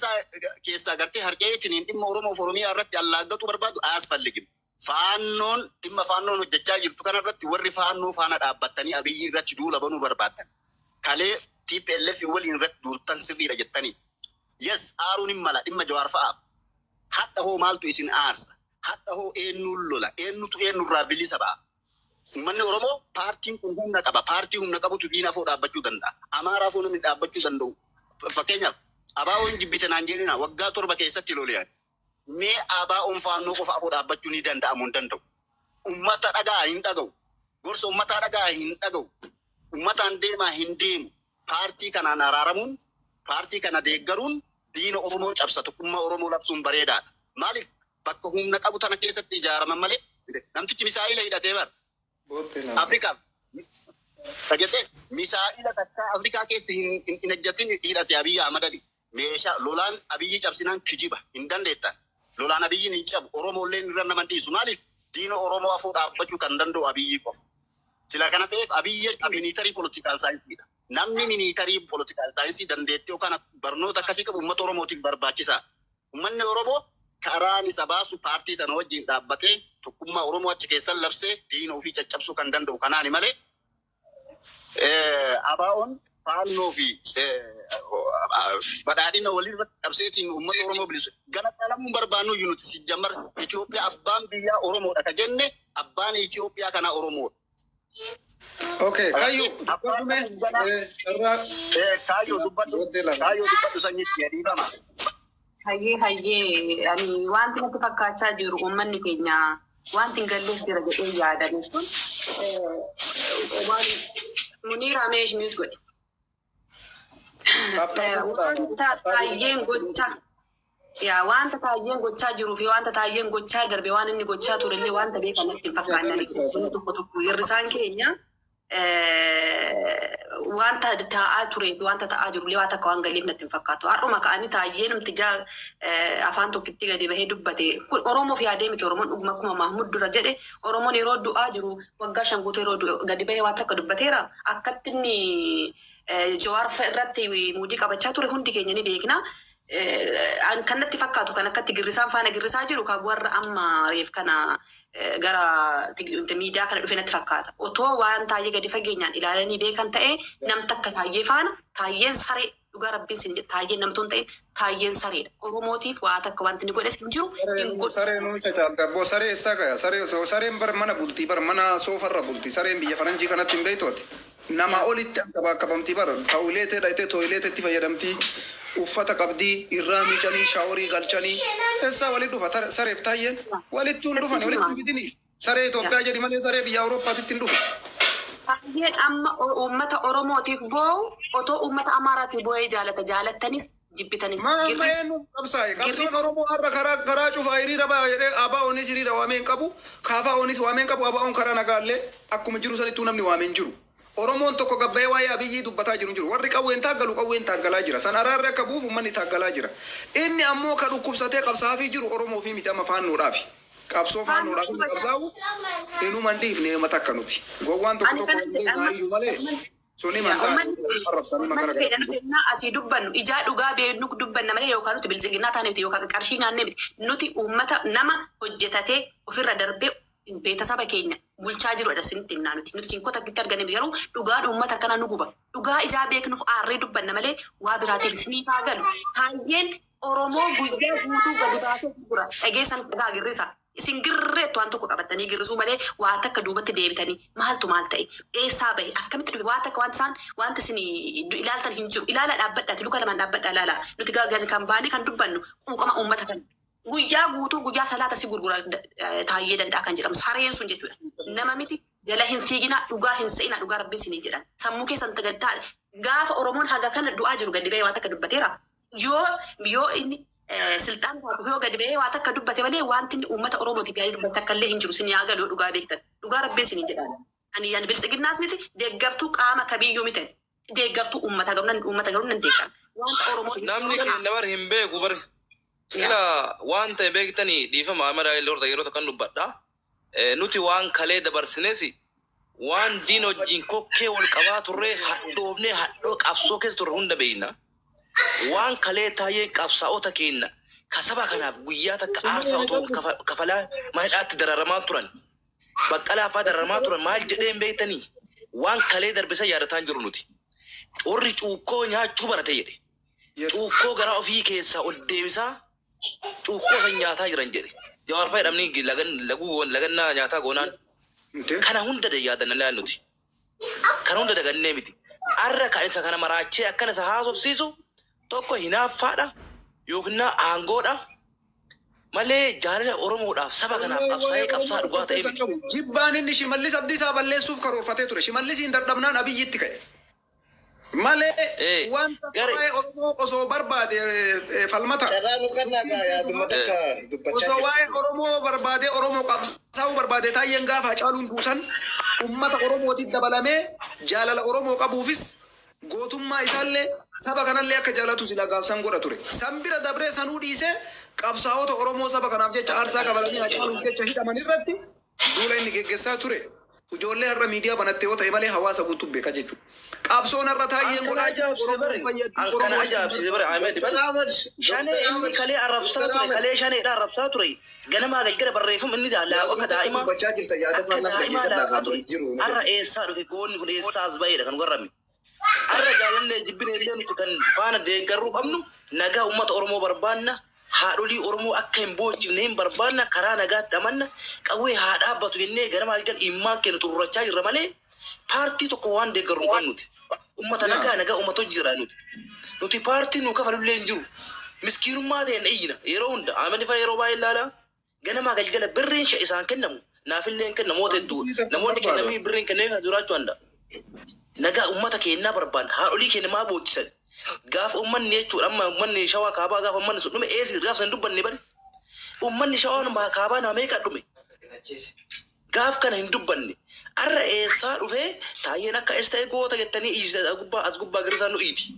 isaa keessaa gartee harca'eetiin dhimma Oromoo fi Oromiyaa irratti allaaggatu barbaadu asfalligim. Faannoon dhimma faannoon hojjechaa jirtu kanarratti warri faannoo faana dhaabbattanii Abiyyi irratti duula banuu barbaaddan. Kalee TPLF waliin irratti duultan sirriidha jettanii. Yes, aaruun hin mala dhimma Jawaar fa'aaf. Hadha hoo maaltu isin aarsa? Hadha hoo eenyuun lola? Eenyutu eenyurraa bilisa ba'a? Uummanni Oromoo paartiin kun humna qaba. Paartii humna qabutu diina afoo dhaabbachuu danda'a. Amaaraa afoo namni dhaabbachuu danda'u. Fakkeenyaaf ABO'n jibbite naan jedhina waggaa 7 keessatti lolean. Mee ABO'n faannoo qofa afoo dhaabbachuu ni danda'amu hin danda'u. Uummata dhagaa hin dhaga'u. Gorsa uummataa dhagaa hin dhaga'u. Uummataan deemaa hin deemu. Paartii kanaan araaramuun, paartii kana deeggaruun diina Oromoo cabsa tokkummaa Oromoo labsuun bareedaadha. Maaliif bakka humna qabu tana keessatti ijaaraman malee namtichi misaa'ila hidhatee bara. Afrikaaf dhageette misaa'ila takka Afrikaa keessa hin ejjatin hidhate Abiyyi Ahmad Ali. Meeshaa lolaan Abiyyi cabsinaan kijiba hin dandeettan. Lolaan Abiyyiin hin cabu. Oromolleen irra nama dhiisu. Maaliif diina Oromoo afoo dhaabbachuu kan danda'u Abiyyi qofa. Sila kana ta'eef Abiyyi jechuun military political scienceiidha. Namni military political science dandeettii yookaan barnoota akkasii qabu uummata Oromootiif barbaachisaa. Uummanni Oromoo karaan isa baasu paartii tana wajjin dhaabbatee tokkummaa Oromoo achi keessan labsee diina ofii caccabsuu kan danda'u kanaani malee ABO'n faannoo fi badhaadhina walirratti qabseetiin uummata Oromoo bilisu. Gana qalamuun barbaannu iyyuu nuti sijjammar Itoophiyaa abbaan biyyaa Oromoodha ka jenne abbaan Itoophiyaa kana Oromoodha. Okay, Kaayyoo dubbadhu mee carraa Kaayyoo dubbadhu kaayyoo dubbadhu sanyitti dhiifama. Hayyee hayyee, ani wanti natti fakkaachaa jiru uummanni keenya wanti hin galleef jira jedhee yaadame kun waan Muniiraa meesh mute godhe. Wanta taayyeen gochaa yaa wanta taayyeen gochaa jiruu fi wanta taayyeen gochaa darbe waan inni gochaa turellee wanta beekan natti hin fakkaanne tokko tokko hir'isaan keenya wanta taa'aa turee fi wanta ta'aa jirullee waan takka waan galeef natti hin fakkaatu. Har'uma ka'anii taayyee namti jaa afaan tokkitti gadi bahee dubbate. Kun Oromoof yaadee miti. Oromoon dhuguma akkuma Mahmud dura jedhe Oromoon yeroo du'aa jiru waggaa 5 guutuu yeroo gadi bahee waan takka dubbateera. Akkatti inni Jawaar irratti muudii qabachaa ture hundi keenya ni beekna. Kan natti fakkaatu kan akkatti girrisaan faana girrisaa jiru kan warra amma reef kana gara miidiyaa kana dhufe natti fakkaata. Otoo waan taayyee gadi fageenyaan ilaalanii beekan ta'e nam takka taayyee faana taayyeen saree dhugaa rabbiin sin jedha taayyeen namtoon ta'e taayyeen sareedha. Oromootiif waa takka wanti inni godhes hin jiru hin godhu. Saree nuu isa caalta abboo saree eessaa kaya saree osoo sareen bar mana bultii bar mana soofarra bulti sareen biyya faranjii kanatti hin beektu ati. Nama olitti akka bakkabamtii bar toiletee dhayitee toileteetti fayyadamtii uffata qabdii irraa miicanii showerii galchanii eessaa walit dhufa sareef taayyeen walittuu hin dhufani walitti hin fidini saree Itoophiyaa jedhi malee saree biyya Awurooppaatitti hin dhufu. Taayyeen amma uummata Oromootiif boo'u otoo uummata Amaaraatiif boo'ee jaalata jaalattanis jibbitanis. Maa amma eenyu qabsaa'e qabsoon Oromoo har'a karaa karaa cufaa hiriira ba'a jedhee ABO'nis hiriira waamee hin qabu KFO'nis waamee hin qabu ABO'n karaa nagaallee akkuma jiru sanittuu namni waamee hin jiru. Oromoon tokko gabbayee waa'ee Abiyyi dubbataa jiru hin jiru. Warri qawween taaggalu qawween taaggalaa jira. San araarri akka bu'uuf uummanni taaggalaa jira. Inni ammoo ka dhukkubsatee qabsaa'aafii jiru Oromoo fi miti amma faannoodhaafi. Qabsoo faannoodhaaf inni qabsaa'u inuma hin dhiifne mata akka nuti. Gowwaan tokko tokko hin beekaa iyyuu malee suni mantaa arrabsanii makara gara. Asii dubbannu ijaa dhugaa beeknu dubbanna malee yookaan nuti biltsiginnaa taane miti yookaan qarshii nyaannee miti. Nuti uummata nama hojjetatee ofirra darbee beetasaba keenya bulchaa jirudha isinitti himnaa nuti. Nuti cinkota akkatti arganne garuu dhugaan uummata kana nu guba. Dhugaa ijaa beeknuuf aarree dubbanna malee waa biraatiif isinii haa galu. Taayyeen Oromoo guyyaa guutuu gadi baasee gurgura. Dhageessan dhagaa girrisa. Isin girreettu waan tokko qabatanii girrisuu malee waa takka duubatti deebitanii maaltu maal ta'e eessaa bahe akkamitti dhufe waa takka wanti isaan wanti isin ilaaltan hin jiru. Ilaalaa dhaabbadhaati luka lamaan dhaabbadhaa ilaalaa. Nuti kan baanee kan dubbannu quuqama uummata kana. Guyyaa guutuu guyyaa salaata si gurgura taayyee danda'a kan jedhamu sareen sun jechuudha. Nama miti jala hin fiiginaa dhugaa hin se'inaa dhugaa rabbiin isiniin jedhan. Sammuu keessan tagaddaa gaafa Oromoon haga kana du'aa jiru gadi bahee waa takka dubbateera. Yoo inni silxaan taatu yoo gadi bahee waa takka dubbate malee wanti inni uummata Oromootiif yaadee dubbate takka illee hin jiru. Isin yaa galu dhugaa beektan. Dhugaa rabbiin isiniin jedhan. Ani biltsiginnaas miti deeggartuu qaama kamiyyuu miti. Deeggartuu uummataa garuu nan uummata garuu nan deeggara. Wanta Oromoo Namni keenya bar hin beeku bar. Ila waan ta'e beektanii dhiifama amma lorta yeroo tokko dubbadha. Nuti waan kalee dabarsines waan diin wajjin kokkee wal qabaa turre hadhoofnee hadhoo qabsoo keessa turre hunda beekna. Waan kalee taayee qabsaa'ota keenya ka saba kanaaf guyyaa takka aarsaa otoo kafalaa maayidhaatti dararamaa turan. Baqqalaa fa'aa dararamaa turan maal jedhee hin beektanii? Waan kalee darbisa yaadataa hin jiru nuti. Warri cuukkoo nyaachuu barate jedhe. Cuukkoo garaa ofii keessaa ol deebisaa cuukkoo san nyaataa jiran jedhe. Jawaar fa'a jedhamni lagan laguu lagannaa nyaataa goonaan. Kana hunda yaadanna nuti. Kana hunda dagannee miti. Arra kan isa kana maraachee akkana isa haasofsiisu tokko hinaaffaadha yookiin aangoodha malee jaalala Oromoodhaaf saba kanaaf qabsaa'ee qabsaa dhugaa ta'e miti. Jibbaan inni Shimallis Abdiisaa balleessuuf karoorfatee ture. Shimallisiin dadhabnaan Abiyyitti ka'e. Malee wanta waa'ee Oromoo osoo barbaade falmata. Carraa nu kennaa gaa yaaduma takka dubbachaa Osoo waa'ee jirtu. Oromoo barbaadee Oromoo qabsaa'uu barbaade Taayyeen gaafa Hacaaluun buusan ummata Oromootiif dabalamee jaalala Oromoo qabuufis gootummaa isaallee saba kanallee akka jaalatu sila gaafsan godha ture. San bira dabree sanuu dhiisee qabsaa'ota Oromoo saba kanaaf jecha aarsaa kabalanii Hacaaluuf jecha hidhaman irratti duula inni geggessaa ture. Ijoollee har'a miidiyaa banatte yoo ta'e malee hawaasa guutuu beeka jechuudha. Qabsoon har'a Taayyeen An kana godhaa jiru ajaa'ibsiise Oromoo bare. fayyaduu An kana Oromoo ajaa'ibsiise bare Ahmed Dr. bare. Ahmed, Shanee Dr. inni Ahmed, kalee arrabsaa Dr. ture Ahmed. kalee shaneedha arrabsaa ture. Ganamaa galgala barreeffama inni laaqu Yaaduma akka takka daa'imaa dubbachaa jirta yaada akka faallaa daa'imaa dhaggeeffadhaa laaqaa haa ture. jiru. Arra eessaa dhufe goonni kun eessaa as baheedha kan garrame. Arra jaalannee jibbine illee nuti kan faana deeggarruu qabnu nagaa uummata Oromoo barbaanna. Haadholii Oromoo akka hin boochifne hin barbaanna. Karaa nagaatti amanna. Qawwee haa dhaabbatu jennee ganama galgala immaan keenya xururachaa jirra malee paartii tokko waan deeggarru hin qabnu nuti. Uummata nagaa nagaa uummata hojii nuti. Nuti paartii nu kafalullee hin jiru. Miskiinummaa ta'een iyyina yeroo hunda. Ahmed fa'a yeroo baay'ee ilaalaa. Ganamaa galgala birriin isaan kennamu naafillee hin kennamu namoota hedduu namoonni kennamii birriin kennamee jiraachuu danda'a. Nagaa uummata keenyaa barbaanna. Haadholii keenya maa boochisan? Gaafa uummanni jechuudha amma uummanni Shawaa kaabaa gaafa uummanni sun dhume eessi gaafa san dubbanne bari. Uummanni Shawaa kaabaa nama meeqa dhume? Gaaf kana hin dubbanne. Arra eessaa dhufee Taayyeen akka es ta'e goota jettanii iyyisitan gubbaa as gubbaa girisaan nu iiti.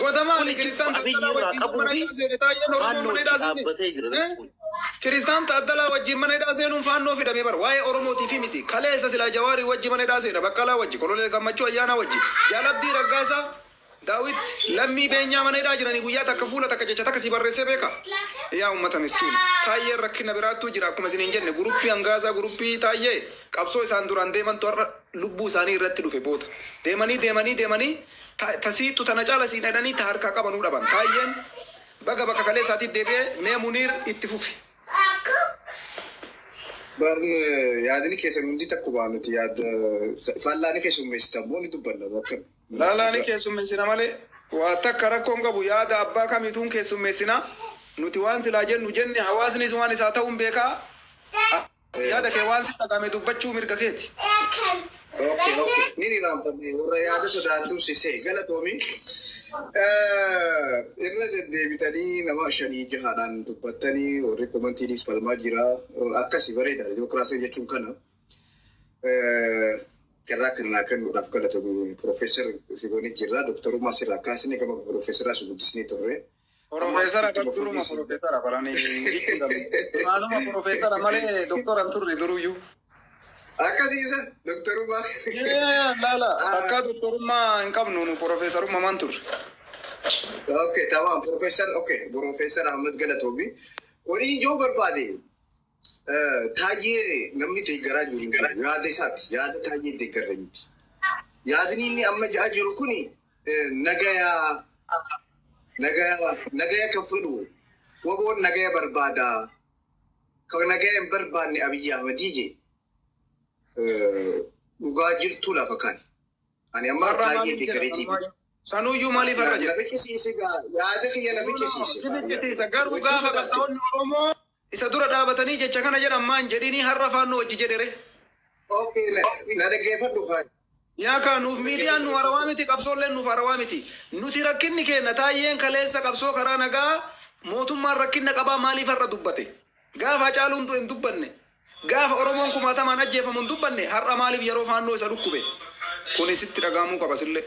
Godamaa Kuni Kiristaan jibba Abiyyi Taaddalaa irraa wajjin qabuu mana fi hidhaa seene Taayyeen Oromoo faannoo mana itti hidhaa seene. dhaabbatee jira jechuudha. Kiristaan Taaddalaa wajjin mana hidhaa seenuun faannoo fidamee bara waa'ee Oromootiif miti. Kaleessa silaa Jawaarii wajji mana hidhaa seena Baqqalaa wajji Koloneel Gammachuu Ayyaanaa wajji Jaalabdii Raggaasaa Daawit Lammii Beenyaa mana hidhaa jiranii guyyaa takka fuula takka jecha takka si barreessee beeka. Yaa uummata miskiina. Taayyeen rakkina biraattuu jira akkuma isin hin jenne guruppii hangaasaa guruppii Taayyee qabsoo isaan duraan deemantu har'a lubbuu isaanii irratti dhufe booda. Deemanii deemanii deemanii tasiittu tana caala siin dhadhanii ta harkaa qabanuu dhaban. Taayyeen baga bakka kalee isaatiif deebi'ee mee Muniir itti fufi. Barn yaadni keessan hundi takkuma nuti yaada faallaani keessummeessitan moo ni dubbanna bakka. Laalaani keessummeessina malee waa takka rakkoon qabu yaada abbaa kamiituun keessummeessina. Nuti waan silaa jennu jenne hawaasnis waan isaa ta'uun beekaa. Yaada kee waan si dhagame dubbachuu mirga keeti. Okay. Ni irraanfanne warra yaada sodaattuu sisee galatoomi. Irra deddeebitanii nama shanii jahaadhaan dubbattanii warri komantiinis falmaa jira. Akkasi bareeda dimokiraasii jechuun kana. Carraa kana naa kennuudhaaf galatoomi Piroofeesar Sigoonii jirra. Dooktarummaa sirraa kaasnee gama piroofeesaraa si guddisnee turre. Profeesara kan duruma profeesara baranii jechuudha. Duraanuma profeesara malee doktora hin turre duruyyuu. Akkasiisa dooktarummaa. Laala takka doktorummaa hin qabnu nu profeesarummaa maan turre. Okay, tamam. Professor, okay. Professor Ahmed Galatoomi. Wani yoo barbaade Taayyee namni deeggaraa jiru hin jiru. Yaada isaati. Yaada Taayyee deeggarra miti. Yaadni inni amma ja'a jiru kuni nagayaa nagaya nagaya kan fedhu woboon nagaya barbaada. Kan nagaya hin barbaanne Abiyyi Ahmedii je dhugaa jirtu lafa kaa'e. Ani amma Har'a Taayyee maaliif jedha deeggareetii miti. Sanuyyuu maaliif har'a Na jedha? ficcisiise gaa yaada kiyya na ficcisiise. Ficcisiisa garuu Wajjin gaafa sodaattu. qabsaa'onni Oromoo isa dura dhaabatanii jecha kana jedhan maan jedhinii har'a faannoo wajji jedhere. Okay, na dhaggeeffadhu kaa. Yaa kaa nuuf miidiyaan nu harawaa miti qabsoolleen nuuf harawaa miti. Nuti rakkinni keenya Taayyeen kaleessa qabsoo karaa nagaa mootummaan rakkinna qabaa maaliif har'a dubbate? Gaafa Hacaaluun du'e hin dubbanne. Gaafa Oromoon kumaatamaan ajjeefamu hin dubbanne har'a maaliif yeroo faannoo isa dhukkube? Kuni sitti dhagahamuu qaba sillee.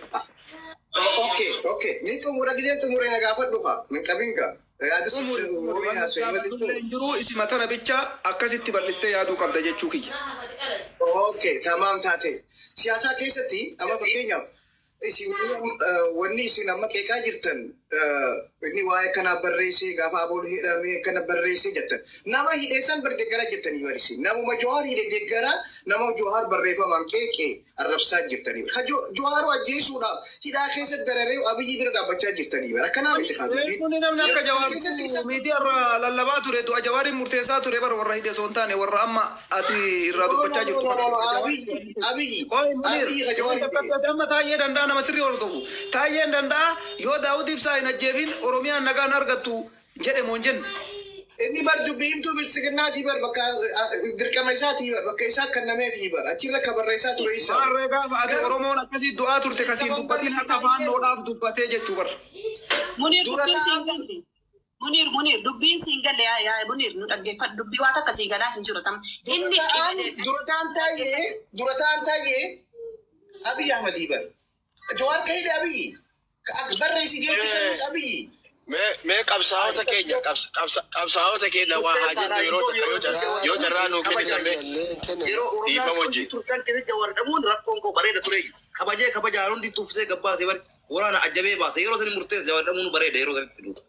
Okay. Ni xumura giseen xumure na gaafadhu kaa. Min qabin gaa. Yaada Xumuri xumuri waliin wanti haasa'e gaafatullee waliin. hin jiru isima tana bicha akkasitti bal'istee yaaduu qabda jechuu kiyya. Okay, tamaam taate. Siyaasaa keessatti amma fakkeenyaaf isin wanni isin amma qeeqaa jirtan Inni waa'ee kanaa barreessee gaafa aboon hidhamee akkana barreessee jettan. Nama hidhee san bar deeggara jettanii barisi. Namuma Jawaar hidhe deeggara, nama Jawaar barreeffamaan qeeqee arrabsaa jirtanii. Ka Jawaaru ajjeesuudhaaf hidhaa keessa dararee Abiyyi bira dhaabbachaa jirtanii bara. Akkanaa miti haa dubbiin. Kuni namni akka Jawaar Keessatti isa miidiyaa irraa lallabaa ture du'a Jawaariin murteessaa ture bara warra hidhe osoo hin taane warra amma ati irraa dubbachaa jirtu kana. Abiyyi, Abiyyi, Qoy Munir, Abiyyi ka Jawaar hidhe. amma Taayyee Danda'a nama sirrii hordofu. Taayyeen Danda'a yoo Daawud Ibsaa hin ajjeefin Oromiyaan nagaan argattu jedhe moo hin jenne? Inni bar dubbii himtuu biltsiginnaatii bar, bakka dirqama isaatii bar, bakka isaa kennameefii bar, achirra ka barreessaa ture isa. Maarree gaafa ati Oromoon akkasii du'aa turte kasiin dubbatiin har'a faannoodhaaf dubbatee jechuu bar. Munir, Dura dubbiin siin ta'an galle. Munir, Munir, dubbiin siin galle, yaa yaa Munir, nu dhaggeeffadhu, dubbii waa takka sii galaa hin jiru tam. Dura Inni ta'an, dura ta'an Taayyee, dura ta'an Taayyee Abiy Ahmadii bar. Jawaar ka hidhe Abiyyi. Ka akka barreessi jeetti kennus Abiyyi. Mee qabsaa'ota keenya qabsaa'ota keenya waa haa jennu yeroo takka yoo carraa nuu kennitan mee Yeroo Oromiyaa dhiifama wajjin. Turtan keessatti Jawaar dhabuun rakkoon koo bareeda tureeyyu. Kabajee kabajaa hundi tuffisee gabbaasee bari waraana ajjabee baase, yeroo sani murteesse. Jawaar dhabuun bareeda yeroo sanitti dhufu.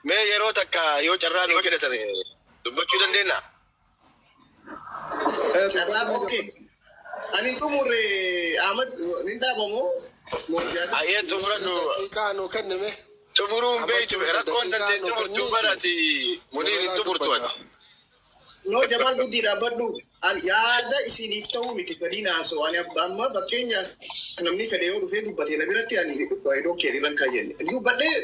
Mee yeroo takka yoo carraa nuu kennitan dubbachuu dandeenya? Carraa, okay. Ani hin xumurre, Ahmad, ni dhaabamoo? Ayyee, xumuradhu. Daqiiqaa nuu kennime. Xumuruun beeytu, rakkoon dandeettu xumurtuu barati, Muniir, hin xumurtu ati. No, Jamal Guddi, dhaabbadhu. Ani yaada isiniif ta'uu miti fedhiin haasa'u. Ani amma fakkeenyaaf namni fedhe yoo dhufee dubbate na biratti, ani I don't care, irran kaayyenne. Dubbadhee,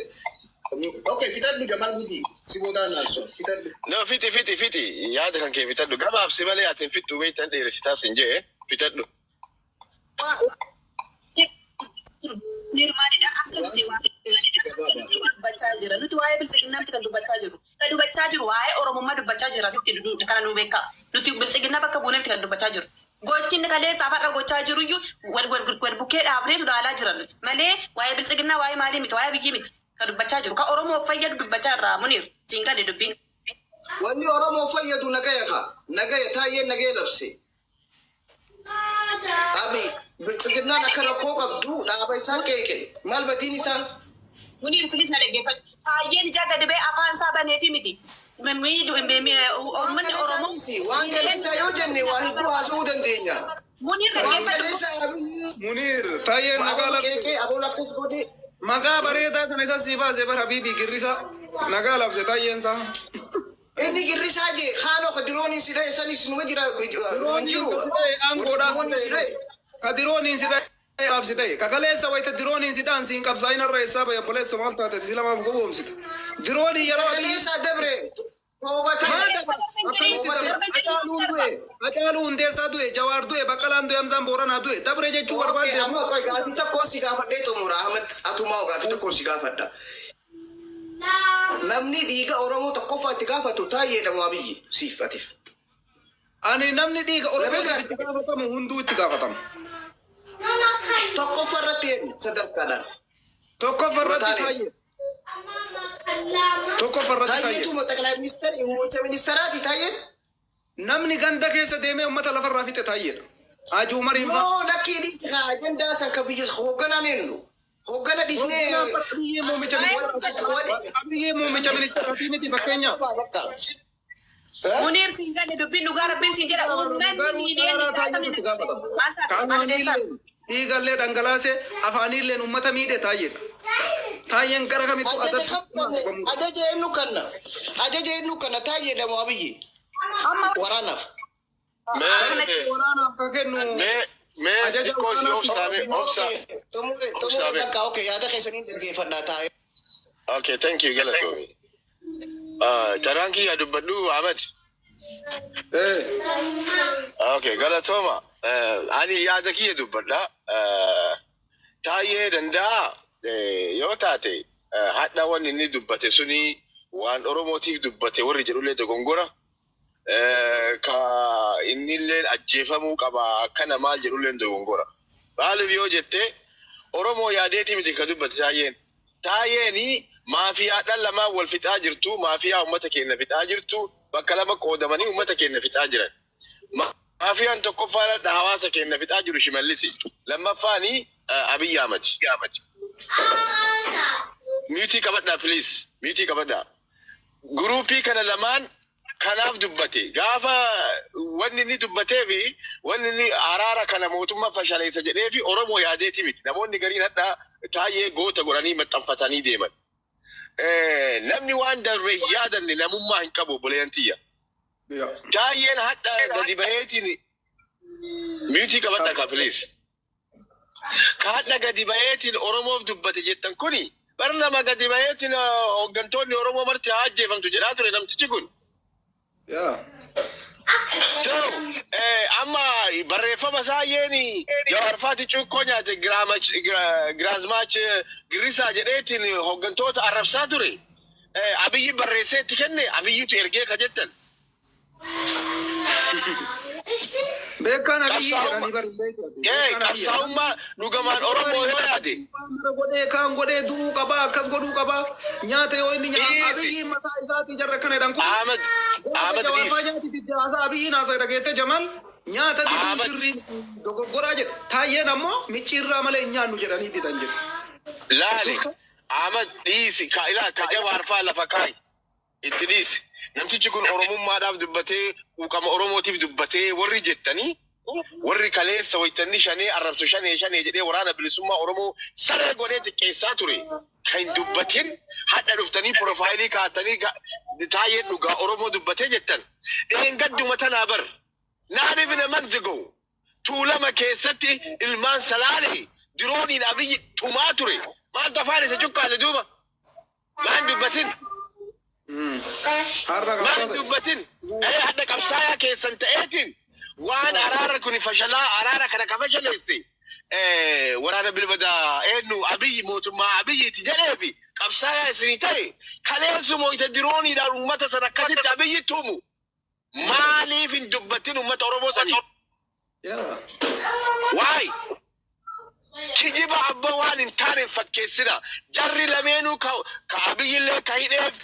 okay, fixadhu Jamal Guddi. Si boodaan haasa'u. Fixadhu. No, fixi, fixi, fixi, yaada kan kee fixadhu, gabaabsi malee ati hin fixxu beektan, dheeressitaaf sin jee, fixadhu. Munir, maalidha akka nuti waa'ee dubbachaa jira. Nuti waa'ee biltsiginnaa miti kan dubbachaa jiru. Kan dubbachaa jiru waa'ee Oromummaa dubbachaa jira, sitti kana nu beeka. Nuti biltsiginnaa bakka buunee miti kan dubbachaa jiru. Gochi inni kaleessaaf har'a gochaa jiru iyyuu wal wal wal bukkee dhaabneetu ilaalaa jira nuti. Malee waa'ee biltsiginnaa, waa'ee maalii miti, waa'ee biyyii miti kan dubbachaa jiru. Kan Oromoof fayyadu dubbachaa irraa, Munir, siin galle dubbiin. Wanni Oromoo fayyadu nagaya kaa. Nagaya, Taayyeen nagaya labse. Abi biltsiginnaan akka rakkoo qabdu dhaaba isaa qeeqe. Maal badiin isaa? Munir, please na dhaggeeffadhu. Taayyeen ija gadi ba'ee afaan isaa baneefi miti. Miidhu Waan uummanni kaleessaa Oromoo. dhiisi. Waan kaleessaa yoo jenne waa hedduu haasa'uu dandeenya. Munir, Waan dhaggeeffadhu. kaleessaa Abiyyi Munir, Taayyeen nagaa aboon labse. qeeqee, aboon akkas godhe. Maqaa bareedaa kana isa sii baase bara Habiibi girrisa nagaa labse Taayyeen isaa. Inni girrisaa jee haanoo ka dirooniin si dhahe sanis numa jira hin Dirooniin jiru. si dhahe aangoodhaaf si Dirooniin si dhahe. dhahe. Ka dirooniin si dhahe si dhahe. Ka kaleessa wayita dirooniin si dhahan siin qabsaa'in har'a eessaa bahe, obboleessa, maal taate si lamaaf gowwoomsita? Dirooniin yeroo ati Kaleessaa dabre toobatee. Maal dabra? Akkamitti dabra? Hacaaluun du'e. Hacaaluu Hundeessaa du'e. Jawaar du'e. Baqqalaan du'e. Hamzaan Booranaa du'e. Dabre jechuu Okay, barbaadde. amma qoy, gaafii tokkoon si gaafadhee xumura. Ahmad, atumaa gaafii tokkoon si gaafadha. Namni dhiiga Oromoo tokkoffaa itti gaafatu Taayyeedha moo Abiyyi siif atiif? Ani namni dhiiga Oromoo Nabiga. itti gaafatamu hunduu itti gaafatama. Tokkoffaa irratti eenyu sadarkaadhaan? Tokkoffaa irratti Taayyee. Taayyee. Tokkoffaa irratti Taayyee. Taayyeetuma ጠቅላይ ሚኒስተር muummicha ministeeraati Taayyeen? Namni ganda keessa deemee uummata lafarraa fixe Taayyeedha. Haji Umariin fa'a. No, lakkii, dhiisi kaa, ajandaa san ka biyya hoogganaan eenyu? Hooggana dhiisnee. Abiyyee muummicha ministeeraati. Abiyyee muummicha ministeeraati miti fakkeenyaaf. Munir, siin galle dubbiin, dhugaa rabbiin siin jedha, uummanni Garuu miiliyoonni caalaa Taayyee 60 itti gaafatama. Maal taate maal deessaa? Kaanaaniillee dhiigallee dhangalaasee afaaniilleen uummata miidhe Taayyeedha. Taayyeen gara kamittuu Ajaja adabbii kam ajaja eenyu kanna? Ajaja eenyu kanna, Taayyeedha moo Abiyyi? Amma Waraanaaf. Mee Waraanaaf kan kennu mee mee ajaja xiqqoo si waraanaaf obsaame, obsa. Okay, xumure, xumure bakka, okay, yaada keessaniin dhaggeeffadhaa taa'ee. Okay, thank you, galatoomi. Carraan kiyya dubbadhu, Ahmed. Okay, galatooma. Ani yaada kiyya dubbadha. Taayyee Danda'a yoo taate, hadha wanni inni dubbate suni waan Oromootiif dubbate warri jedhullee dogongora. Ka innillee ajjeefamuu qaba akkana maal jedhullee dogongora. Maaliif yoo jette, Oromoo yaadeeti miti ka dubbate Taayyeen. Taayyeeni maafiyaadhaan lamaan wal fixaa jirtu, maafiyaa uummata keenya fixaa jirtu, bakka lama qoodamanii uummata keenya fixaa jiran. Maafiyaan tokkoffaan hawaasa keenya fixaa jiru Shimallisi. Lammaffaani Abiyyi Ahmad. Mute qabadhaa, please. Mute qabadhaa. Guruupii kana lamaan kanaaf dubbate. Gaafa wanni inni dubbatee fi wanni inni araara kana mootummaa fashaleessa jedhee fi Oromoo yaadeeti miti. Namoonni gariin hadhaa Taayee goota godhanii maxxanfatanii deeman. Namni waan darbe hin yaadanne namummaa hin qabu, obboleeyyan tiyya. Taayyeen hadha gadi baheetiin, mute qabadha ka, please. Ka hadha gadi baheetiin Oromoof dubbate jettan kuni bar nama gadi baheetiin hooggantoonni Oromoo marti haa ajjeefamtu jedhaa ture namtichi kun. So, amma barreeffama isaayyeen Jawaar Faati cuukkoo nyaate Giraazmaach Girrisaa jedheetiin hooggantoota arrabsaa ture. Abiyyi barreessee itti kenne, Abiyyitu ergee ka jettan. Beekaan Abiyyi jedhanii bari. Qabsaa'ummaa dhugamaan Oromoo yoo yaade. Godhee kaan godhee du'uu qabaa, akkas godhuu qabaa, nyaata yoo inni nyaata Dhiisi. Abiyyi mataa isaatii jarra akkana jedhan kun. Ahmad, Ahmad, Jawaar dhiisi. nyaati haasaa Abiyyiin haasaa dhageesse Jamal nyaata diduu Ahmad. sirrii dogoggoraa jedhe. Taayyeen ammoo micciirraa malee hin nyaannu jedhanii didan jedhe. Laale, Ahmad, dhiisi, ka ilaa ka Jawaar faa lafa kaayi. Itti dhiisi. Namtichi kun Oromummaadhaaf dubbatee, quuqama Oromootiif dubbatee warri jettanii, warri kaleessa waytanni shanee arrabsu, shanee shanee jedhee Waraana Bilisummaa Oromoo saree godhee xiqqeessaa ture. Kan hin dubbatin hadha dhuftanii profile kaatanii Taayee dhugaa Oromoo dubbatee jettan. Dheengadduma tanaa bar. Not even a month ago. Tuulama keessatti ilmaan Salaalee dirooniin Abiyyi tumaa ture. Maaltu afaan isa cuqqaale duuba? Maal dubbatin? Har'a Maal qabsaa ta'e. dubbatin? Hadha qabsaayaa keessan ta'eetiin waan araara kun fashalaa, araara kana ka fashaleesse waraana bilbadaa eenyu, Abiyyi, mootummaa Abiyyiiti jedheefi qabsaayaa isinii ta'e, kaleessuma ita dirooniidhaan uummata sana akkasitti Abiyyi tumu. Maaliif hin dubbatin uummata Oromoo sanii? Waay! Kijiba abba waan hin taane hin fakkeessina. Jarri lameenuu ka Abiyyillee ka hidheef,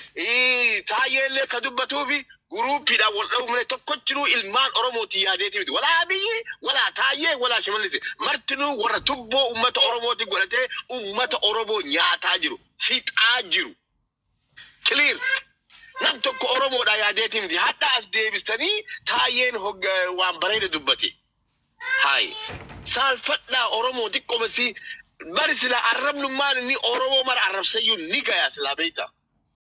Taayyeellee ka dubbatuufi guruupiidhaan wal dha'uu malee tokkochinuu ilmaan Oromooti yaadeeti miti. Walaa Abiyyi, walaa Taayyee, walaa Shimallis. Martinuu warra tubboo uummata Oromooti godhatee uummata Oromoo nyaataa jiru. Fixaa jiru. Clear. Nam tokko Oromoodha yaadeeti miti. Hadha as deebistanii Taayyeen waan bareeda dubbate. Hayi. Saalfadhaa Oromoo xiqqoomasi bari sila arrabnummaan inni Oromoo mara arrabsayyuu ni gayaa silaa beekta.